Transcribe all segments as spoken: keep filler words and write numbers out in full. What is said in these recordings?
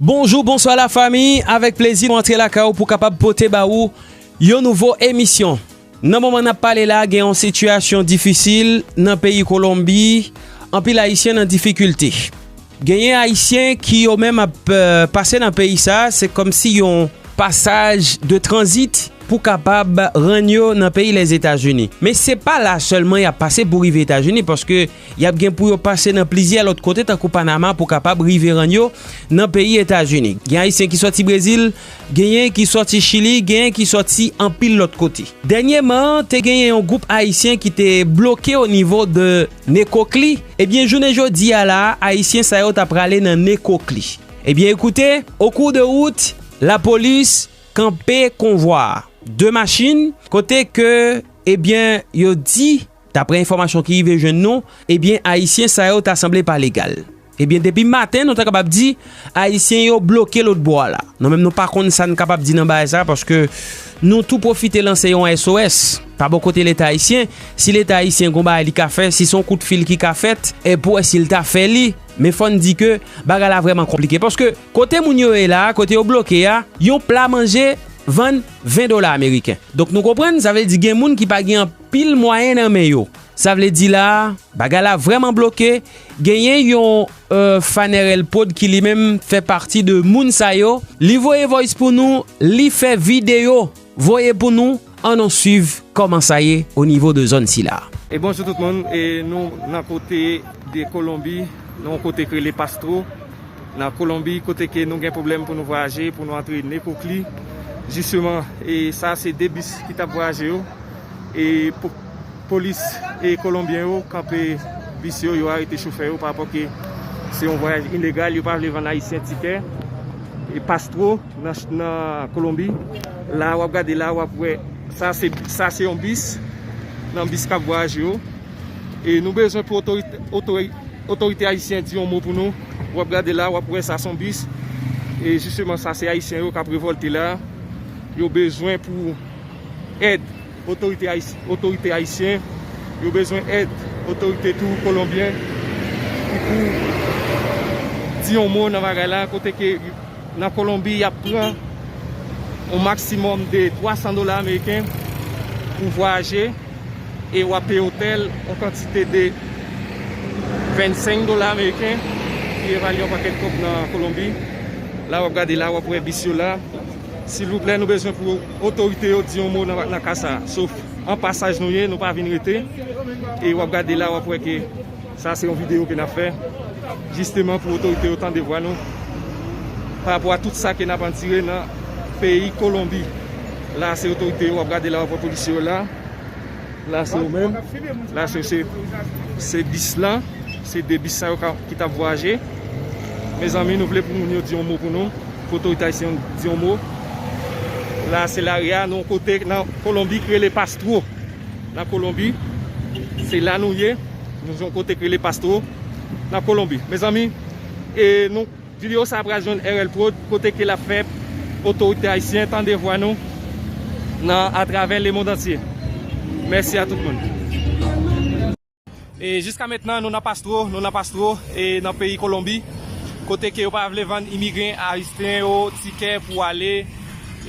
Bonjou, bonswa lafanmi, avèk plezi nou antre lakay ou pou kapab pote ba ou yon nouvo emisyon. Nan moman n ap pale la, gen yon sitiyasyon difisil nan peyi Kolonbi, anpil Ayisyen nan difikilte. Genyen Ayisyen ki yo menm ap, euh, pase nan peyi sa, se kòmsi yon pasaj de tranzit pou kapab rann yo nan peyi Lèzetazini. Men se pa la sèlman y ap pase pou rive Etazini, paske y ap gen pou yo pase nan plizyè lòt kote, tankou Panama, pou kapab rive rann yo nan peyi Etazini. Gen Ayisyen ki sòti Brezil, genyen ki sòti Chili, genyen ki sòti anpil lòt kote. Dènyèman, te genyen yon gwoup Ayisyen ki te bloke o nivo de Nekokli. Ebyen, jounen jodi a la, Ayisyen sa yo ta prale nan Nekokli. Ebyen, ekoute, o kou de wout, lapolis kanpe konvwa a. De machin, kote ke, ebyen, yo di, daprè enfòmasyon ki rive jwenn nou, ebyen, Ayisyen sa yo ta sanble pa legal. Ebyen, depi maten, nou ta kapab di, Ayisyen yo bloke lòt bò a la. Nou menm, nou pa konn sa n kapab di nan bagay sa, paske nou tou pwofite lanse yon S O S pa bò kote Leta ayisyen. Si Leta ayisyen gon bagay li ka fè, si se yon kout fil ki ka fèt, e pou wè si l ta fè li. Men fò n di ke bagay la vrèman konplike. Paske kote moun yo ye la, kote yo bloke a, yon pla manje vann ven dola ameriken. Donk nou konprann, sa vle di gen moun ki pa gen anpil mwayen nan men yo. Sa vle di la, bagay la vrèman bloke. Genyen yon, euh, Fanerel Prod ki li menm fè pati de moun sa yo. Li voye voice pou nou, li fè videyo voye pou nou. Ann nou swiv kòman sa ye o nivo de zòn sila. E bonjou tout moun, e nou nan kote de Kolonbi, nan yon kote k rele Pastro, nan Kolonbi, kote ke nou gen pwoblèm pou nou vwayaje, pou nou antre Nekokli. Jisteman, e sa se de bis ki t ap vwayaje yo, e po-, polis e kolonbyen yo kanpe bis yo, yo arete chofè yo pa rapò ke se yon vwayaj ilegal, yo pa vle vann Ayisyen tikè. E Pastro, nan, nan Kolonbi. La, w ap gade la, w ap wè, sa se, sa se yon bis, nan bis k ap vwayaje yo. E nou bezwen pou otorite, otori-, otorite ayisyen di yon mo pou nou. W ap gade la, w ap wè sa se yon bis. E jisteman, sa se Ayisyen yo k ap revòlte la. Yo bezwen pou èd otorite ayis-, otorite ayisyen, yo bezwen èd otorite tou kolonbyen ki pou di yon mo nan bagay la, kote ke nan Kolonbi, y ap pran yon maksimòm de twa san dola ameriken pou vwayaje e w ap peye otèl, yon kantite de vennsenk dola ameriken, ki evalye yon pakèt kòb nan Kolonbi. La, w ap gade la, w ap wè bis yo la. Silvouplè, nou bezwen pou otorite yo di yon mo nan, nan ka sa a. Sof an pasaj nou ye, nou pa vin rete. E w ap gade la, w ap wè ke sa se yon videyo ke n ap fè. Jisteman pou otorite yo tande vwa nou. Pa rapò a tout sa ke n ap andire nan peyi Kolonbi. La se otorite yo, w ap gade la, w ap wè polisye yo la. La se yo menm. La se, se, se bis lan. Se de bis sa yo ka, ki t ap vwayaje. Mezanmi, nou vle pou moun yo di yon mo pou nou. Pou otorite ayisyen di yon mo. La se lari a, nou kote nan Kolonbi ki rele Pastro. Nan Kolonbi, se la nou ye. Nou yon kote ki rele Pastro. Nan Kolonbi. Mezanmi, e nou Videyo sa a pral jwenn R L Prod, kote ke l ap fè otorite ayisyen tande vwa nou nan, atravè lemonn antye. Mèsi a tout moun. E jiska mentnan, nou nan Pastro, nou nan Pastro, e nan peyi Kolonbi, kote ke yo pa vle vann imigran ayisyen yo tikè pou ale,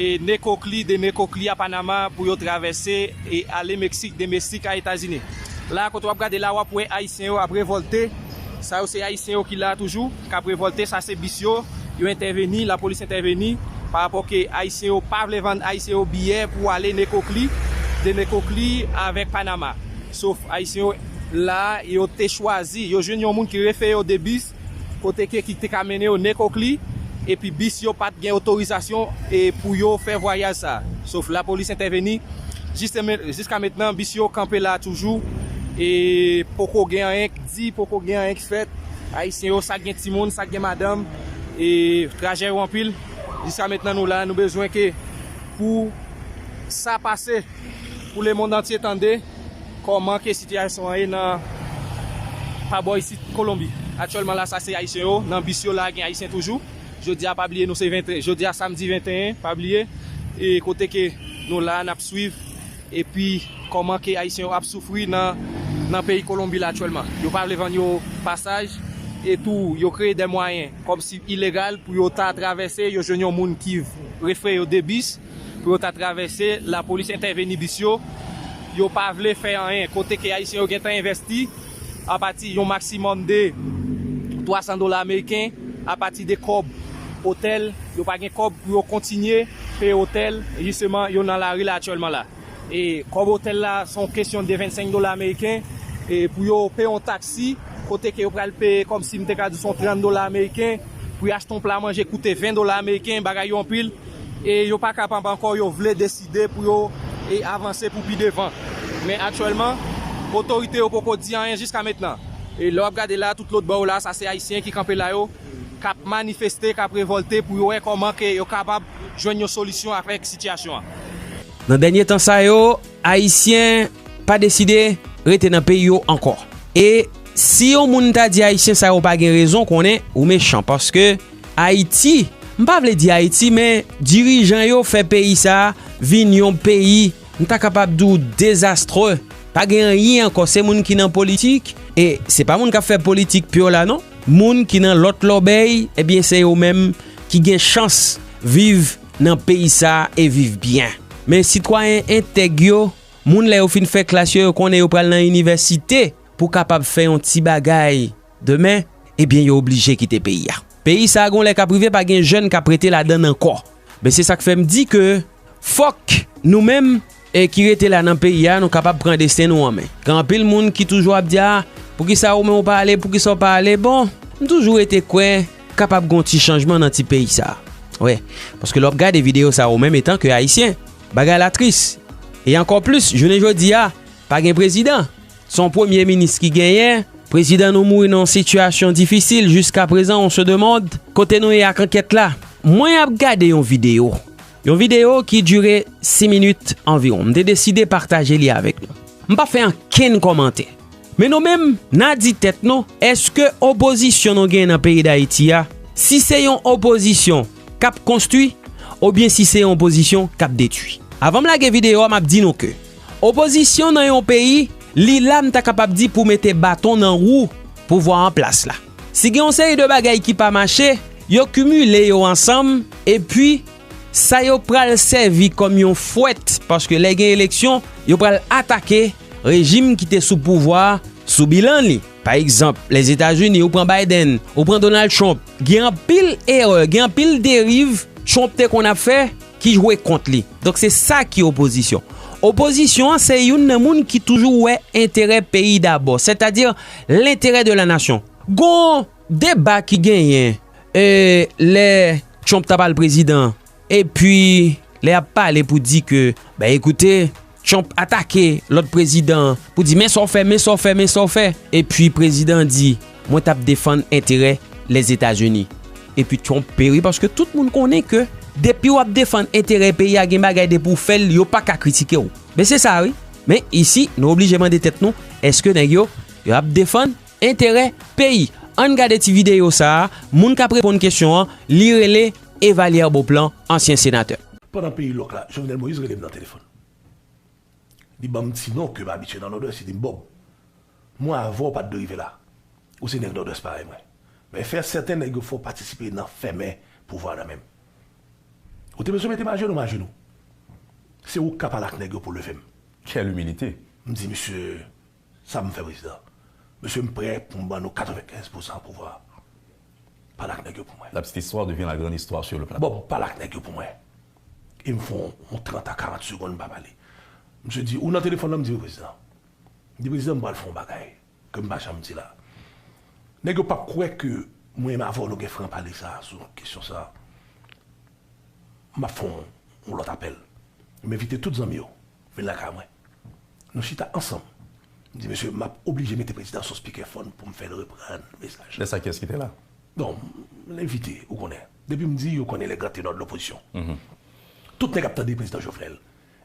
e Nekokli, de Nekokli a Panama, pou yo travèse e ale Meksik, de Meksik a Etazini. La, kote w ap gade la, w ap wè ayisyen yo ap revòlte. Sa yo se ayisyen yo ki la toujou, k ap revòlte. Sa se bis yo, yo entèveni, lapolis entèveni, pa rapò ke ayisyen yo pa vle vann ayisyen yo biyè pou ale Nekokli, de Nekokli avèk Panama. Sof ayisyen yo la, yo te chwazi, yo jwenn yon moun ki refere yo de bis, kote ke ki te ka mennen yo Nekokli, epi bis yo pa t gen otorizasyon e pou yo fè vwayaj sa. Sof lapolis entèveni, jis, jiska mentnan, bis yo kanpe la toujou, e poko gen anyen k di, poko gen anyen k fèt. Ayisyen yo, sa k gen timoun, sa k gen madanm, e trajè yo anpil. Jiska mentnan, nou la, nou bezwen ke pou sa pase, pou lemonn antye tande kòman ke sitiyasyon an ye nan pa bò isit Kolonbi. Aktyèlman la, sa se ayisyen yo, nan bis yo la, gen ayisyen toujou. Jodi a, pa bliye, nou se venteyen, jodi a, samdi venteyen, pa bliye. E kote ke nou la, n ap swiv, epi kòman ke ayisyen yo ap soufri nan, nan peyi Kolonbi la aktyèlman. Yo pa vle vann yo pasaj. E tou, yo kreye de mwayen, kòmsi ilegal, pou yo ta travèse, yo jwenn yon moun ki refere yo de bis, pou yo ta travèse, lapolis entèveni bis yo, yo pa vle fè anyen, kote ke Ayisyen yo gentan envèsti, apati yon maksimòm de twa san dola ameriken, apati de kòb otèl, yo pa gen kòb pou yo kontinye peye otèl, jisteman, yo nan lari la aktyèlman la. E kòb otèl la, se yon kesyon de vennsenk dola ameriken, e pou yo peye yon taksi, kote ke yo pral peye, kòmsi m te ka di, se yon trant dola ameriken, pou yo achte yon pla manje koute ven dola ameriken, bagay yo anpil, e yo pa kapab ankò, yo vle deside pou yo, e, avanse pou pi devan. Men aktyèlman, otorite yo poko di anyen jiska mentnan. E lè w ap gade la, tout lòt bò yo la, sa se Ayisyen ki kanpe la yo, k ap manifeste, k ap revòlte pou yo wè kòman ke yo kapab jwenn yon solisyon avèk sitiyasyon an. Nan dènye tan sa yo, Ayisyen pa deside rete nan peyi yo ankò. E si yon moun ta di Ayisyen sa yo pa gen rezon, konnen ou mechan, paske Ayiti, m pa vle di Ayiti, men dirijan yo fè peyi sa a vin yon peyi, m ta kapab di w, dezastre. Pa gen anyen ankò, se moun ki nan politik, e se pa moun k ap fè politik pure la non. Moun ki nan lòt lòbèy, ebyen se yo menm ki gen chans viv nan peyi sa a e viv byen. Men sitwayen entèg yo, moun lè yo fin fè klas yo, yo konnen yo pral nan inivèsite pou kapab fè yon ti bagay demen, ebyen yo oblije kite peyi a. Peyi sa a gon lè k ap rive pa gen jèn k ap rete ladann ankò. Men se sa k fè m di ke fòk nou menm, e, ki rete la nan peyi a, nou kapab pran desten nou an men. Gen anpil moun ki toujou ap di, a, poukisa ou menm ou pa ale, poukisa w pa ale? Bon, m toujou rete kwè kapab gon ti chanjman nan ti peyi sa a. Wi, paske lè w ap gade videyo sa a ou menm etan ke Ayisyen, bagay la tris. E ankò plis, jounen jodi a, pa gen prezidan. Se yon premye minis ki genyen. Prezidan nou mouri nan yon sitiyasyon difisil jiska prezan, on se demande kote nou ye ak ankèt la. Mwen ap gade yon videyo. Yon videyo ki dire sis minit anviwon. M te deside pataje li avèk nou. M p ap fè ankenn kòmantè. Men nou menm, n a di tèt nou, èske opozisyon nou genyen nan peyi Dayiti a, si se yon opozisyon k ap konstwi, oubyen si se yon opozisyon k ap detwi? Avan m lage videyo a, m ap di nou ke opozisyon nan yon peyi, li la, m ta kapab di, pou mete baton nan wou pouvwa an plas la. Si gen yon seri de bagay ki pa mache, yo kimile yo ansanm, epi sa yo pral sèvi kòm yon fwèt, paske lè gen eleksyon, yo pral atake rejim ki te sou pouvwa a sou bilan li. Pa egzanp, Lèzetazini, ou pran Biden, ou pran Donald Trump, gen anpil erè, gen anpil deriv Trump te konn ap fè ki jwe kont li. Donk, se sa ki opozisyon. Opozisyon an, se youn nan moun ki toujou wè enterè peyi dabò, sètadi lenterè de la nasyon. Gon deba ki genyen, e, lè Trump t ap al prezidan, epi lè y ap pale pou di ke, ben, ekoute, Trump atake lòt prezidan pou di, men sa w fè, men sa w fè, men sa w fè. Epi prezidan an di, mwen t ap defann enterè Lèzetazini. Epi Trump peri paske tout moun konnen ke depi w ap defann enterè peyi a, gen bagay depi w fè l, yo pa ka kritike w. Men se sa wi. Men isi, nou oblije mande tèt nou, èske nèg yo, yo ap defann enterè peyi? Ann gade ti videyo sa a, moun k ap reponn kesyon an, li rele Evalière Beauplan, ansyen senatè. Pandan peyi lòk la, Jovenel Moïse rele m nan telefòn. Li ban m ti non ke m abitye nan Nòdwès, li di m, Bob, mwen avè w pa t dwe rive la. Ou se nèg Nòdwès parèy mwen. Men fè sèten nèg yo fè w patisipe nan fèmen pouvwa nan men m. Ou te bezwen mete m ajenou, m ajenou. Se ou k ka pale ak nèg yo pou leve m. Quelle humilité! M di, Mesye, sa m fè prezidan? Mesye, m prè pou m ban nou katrevenkenz pousan pouvwa a. Pale ak nèg yo pou mwen. La petite histoire devient la grande histoire sur le plateau. Bon, pale ak nèg yo pou mwen. E m fè yon trant a karant segonn m pa pale. Misye di, ou nan telefòn nan? M di, wi, prezidan. M di, prezidan, m pral fè yon bagay ke m pa janm di la. Nèg yo p ap kwè ke mwen menm avè w nou gen franpale sa a sou kesyon sa a. M ap fè yon, yon lòt apèl. M envite tout zanmi yo vin lakay mwen. Nou chita ansanm. M di, mesye, m ap oblije mete prezidan sou spikèfòn pou m fè l reprann mesaj la. Lè sa, kiyès ki te la? Bon, m envite, ou konnen. Depi m di, yo konnen les grands ténors de l'opposition. Tout nèg ap tande prezidan Jovenel.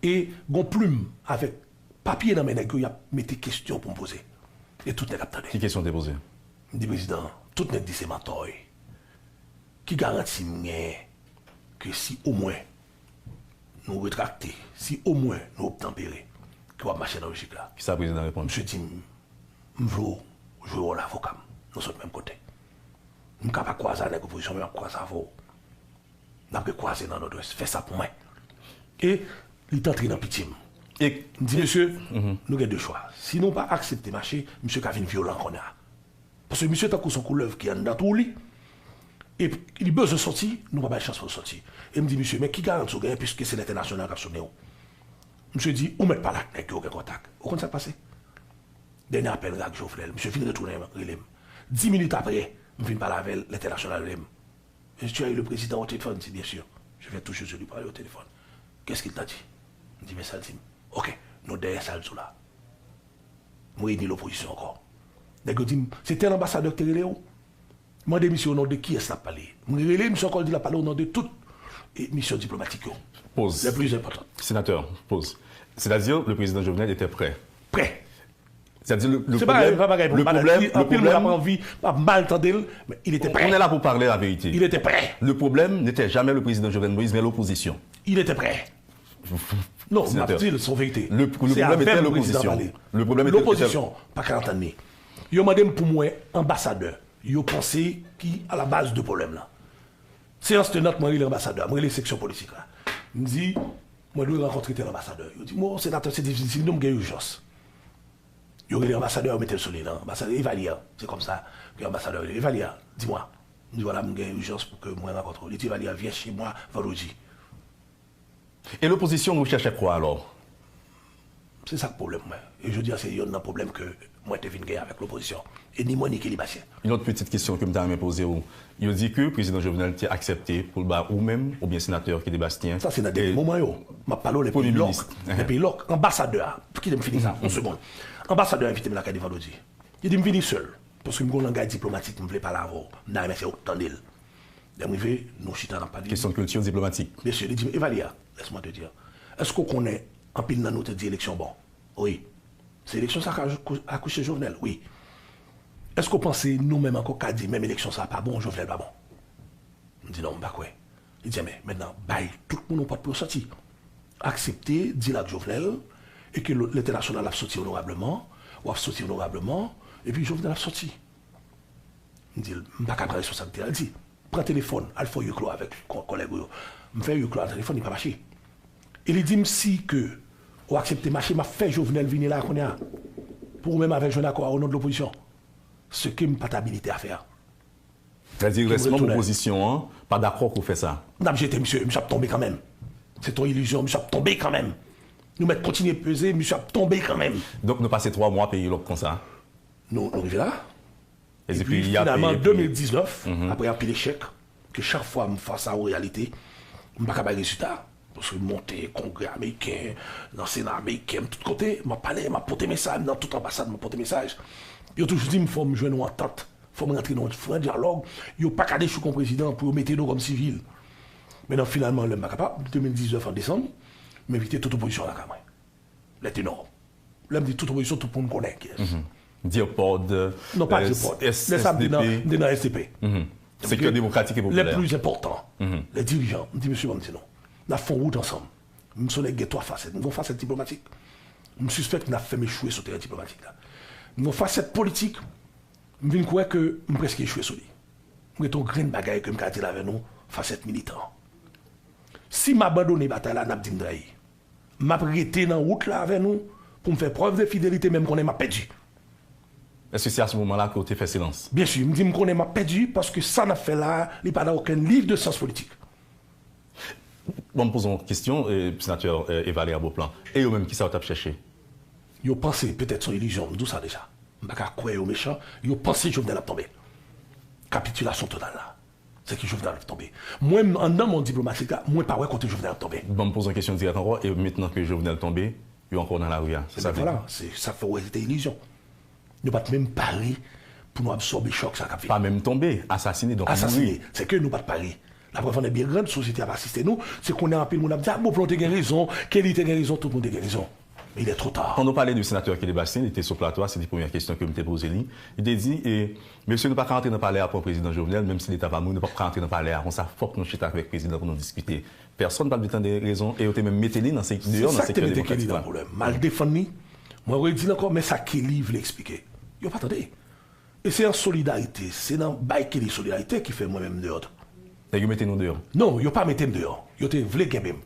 E gon plim avèk papye nan men nèg yo, y ap mete kesyon pou m poze. E tout nèg ap tande. Ki kesyon w te poze? M di, prezidan, tout nèg di se mantò w ye. Ki garanti m genyen ke si omwen nou retrakte, si omwen nou obtanpere, ke w ap mache nan lojik la? Kisa prezidan reponn? Misye di m, m vle w jwe wòl avoka m. Nou sot menm kote. M ka pa kwaze a nèg opozisyon, men m ap kwaze avè w. N ap rekwaze nan Nòdwès. Fè sa pou mwen. E li t antre nan pitye m. E m di, mesye, nou gen de chwa. Si nou pa aksepte mache, misye ka vin vyolan kounye a. Paske misye tankou se yon koulèv ki anndan twou li. E li bezwen sòti, nou pa bay chans pou l sòti. E m di, misye, men ki garanti w genyen, piske se lentènasyonal k ap sonnen w? Misye di, ou mèt pale ak nèg yo, gen kontak. Ou konn sa k pase? Dènye apèl ak Jovenel, misye vin retounen rele m. Dis minit apre, m vin pale avè l, lentènasyonal rele m. Est-ce que tu as eu le président au téléphone? Il dit, bien sûr. Je viens tout juste de lui parler au téléphone. Qu'est-ce qu'il t'a dit? M di, men sa l di m. Ok, nou dèyè sa l di w la. M reyini lopozisyon ankò. Nèg yo di m, se tèl anbasadè ki te rele w? Mande misye o non de kiyès l ap pale. M rele misye ankò, l di l ap pale o non de tout, e, misyon diplomatik yo. Pause. Les plus importantes. Sénateur, pause. C'est-à-dire, le président Jovenel était prêt. Prêt. C'est-à-dire, le, le problème, le problème, le problème, anpil moun ap anvi, ap mal tande l, men il était prêt. On est là pour parler la vérité. Il était prêt. Le problème n'était jamais le président Jovenel Moïse, mais l'opposition. Il était prêt. Non, m ap di l, se yon verite. Le, le problème était l'opposition. Le problème était, était... Lopozisyon pa ka antann li. Yo mande m pou m wè anbasadè yo panse ki a la baz de pwoblèm nan. Séance tenante, mwen rele anbasadè a, mwen rele seksyon politik la. M di, mwen dwe rankontre tèl anbasadè. Yo di, bon, senatè, se difisil, nou, m gen ijans. Yo rele anbasadè a, yo mete l sou liy lan. Anbasadè, Evalière, se kòmsa ke anbasadè a rele. Evalière, dis-moi. M di, vwala, m gen ijans pou ke mwen rankontre w. Li di, Evalière, viens chez moi vendredi. Et l'opposition recherchait quoi alors? Se sa k pwoblèm mwen. E jodi a, se yonn nan pwoblèm ke mwen te vin gen avèk lopozisyon. E ni mwen, ni Kelly Bastien. Yon lòt pitit kesyon ke m ta renmen poze w. Yo di ke prezidan Jovenel te aksepte pou l ba ou menm oubyen senatè Kelly Bastien. Sa se nan dènye moman yo. M ap pale w lè peyi lòk. Lè peyi lòk. Anbasadè a, kite m fini sa, yon segonn. Anbasadè a envite m lakay li vandredi. Li di m vini sèl, paske m gen yon langaj diplomatik m vle pale avè w. M ta renmen se ou k tande l. Lè m rive, nou chita n ap pale. Kesyon kilti diplomatik. Mesye, li di m, Evalière, laisse-moi te dire, èske w konnen anpil nan nou te di eleksyon bon? Wi. Se eleksyon sa k akouche Jovenel? Wi. Èske w panse nou menm ankò ka di menm eleksyon sa pa bon, Jovenel pa bon? M di non, m pa kwè. Li di, men, mentnan, bay tout moun yon pòt pou yo sòti. Aksepte dil ak Jovenel, e ke lentènasyonal ap sòti onorableman, w ap sòti onorableman, epi Jovenel ap sòti. M di l, m pa ka pran responsablite a. Li di, pran telefòn, al fè yon huis clos avèk kò-, kòlèg ou yo. M fè huis clos a telefòn, li pa mache. E li di m si ke ou aksepte mache, m ap fè Jovenel vini la kounye a. Pou ou menm avè l jwenn akò a o non de lopozisyon. Ce que m pa t abilite à faire. Sètadi rès manm opozisyon an pa dakò pou fè sa. N ap jete misye, misye ap tonbe kanmenm. Se t on ilizyon, misye ap tonbe kanmenm. Nou mèt kontinye peze, misye ap tonbe kanmenm. Donk nou pase twa mwa peyi lòk konsa. Nou, nou rive la. Epi finalman, de mil diznèf, apre anpil echèk, ke chak fwa m fas a yon reyalite, m pa ka bay rezilta. Paske m monte Kongrè ameriken, nan Sena ameriken, m tout kote, m ap pale, m ap pote mesaj, m nan tout anbasad, m ap pote mesaj. Yo toujou di m fò m jwenn yon antant, fò m rantre nan yon fran dyalòg, yo pa ka dechouke yon prezidan pou yo mete nou kòm sivil. Men nan finalman, lè m pa kapab, de mil diznèf an desanm, m envite tout opozisyon lakay mwen. Lè te nò. Lè m di tout opozisyon, tout moun konnen kiyès. Dirpod, non, pa Dirpod. Lè sa m te nan, m te nan S D P. Sektè demokratik e popilè. Lè pli enpòtan, lè dirijan, m di, mesye, ban m di nou. N ap fè yon wout ansanm. M se yon nèg gen twa fasèt. M gen yon fasèt diplomatik. M sispèk n ap fè m echwe sou teren diplomatik la. M gen yon fasèt politik, m vin kwè ke m prèske echwe sou li. M gen yon grenn bagay ke m ka di l avè nou, fasèt militan. Si m abandone batay la, n ap di m trayi. M ap rete nan wout la avè nou pou m fè prèv de fidelite, men m konnen m ap pèdi. Èske se a se moman la ke w te fè silans? Byen si, m di m konnen m ap pèdi paske sa n ap fè la a, li pa nan okenn liv de syans politik. Bon, m poze yon kesyon, eh, senatè, eh, Evalière Beauplan. E yo menm, kisa yo t ap chèche? Yo panse, petèt se yon ilizyon, m di w sa deja. M pa ka kwè yo mechan, yo panse Jovenel ap tonbe. Kapitilasyon total la. Se ke Jovenel ap tonbe. Mwen, anndan mond diplomatik la, mwen pa wè kote Jovenel ap tonbe. Bon, m poze yon kesyon dirèk ankò, e mentnan ke Jovenel tonbe, yo ankò nan lari a. Se sa vle di? Vwala, se sa fè w wè se te ilizyon. Nou pa t menm pare pou nou absòbe chòk sa k ap vini. Pa menm tonbe, asasine, donk mouri. Asasine, se ke nou pa t pare. Laprèv an è byen grann, sosyete a pa asiste nou, se kounye a anpil moun ap di, a, Beauplan te gen rezon, Kelly te gen rezon, tout moun te gen rezon. Men il est trop tard. Pandan w pale de senatè Kelly Bastien, li te sou plato a, se te premyè kesyon ke m te poze li. Li te di, e, mesye, nou pa ka antre nan palè a pou prezidan Jovenel, menm si leta va mouri, nou p ap ka antre nan palè a konsa, fòk nou chita avèk prezidan pou nou diskite. Pèsonn pa t vle tande rezon e yo te menm mete li nan se-, deyò nan sektè demokratik la. Se sa k te mete Kelly nan pwoblèm. M al defann li, mwen redi l ankò, men sa Kelly vle eksplike. Yo pa tande. E se an solidarite, se nan bay Kelly solidarite ki fè mwen menm deyò tou. Nèg yo mete nou deyò? Non, yo pa mete m deyò. Yo te vle kenbe m.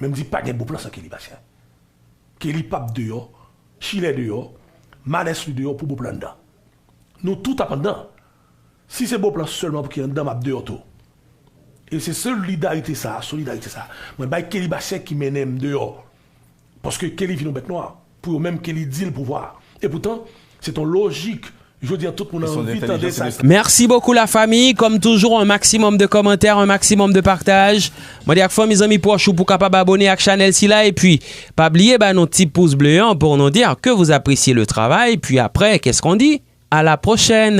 Men m di pa gen bon plan san Kelly Bastien. Kelly p ap deyò, Chilè deyò, Manès li deyò pou bon plan anndan. Nou tout ap anndan. Si se bon plan sèlman pou ki anndan, m ap deyò tou. E se solidarite sa, solidarite sa. Mwen bay Kelly Bastien ki mennen m deyò. Paske Kelly vin yon bèt nwa. Pou yo menm Kelly di l pouvwa. E poutan, se ton lojik. Jodi an tout moun anvi tande sa. Merci beaucoup la famille. Comme toujours, un maximum de commentaires, un maximum de partage. Mande ak fanmi, zanmi pwòch ou pou kapab abone ak chanèl sila. Epi, pa bliye ba nou ti pous ble an pour nous dire que vous appréciez le travail. Puis après, qu'est-ce qu'on dit? À la prochaine.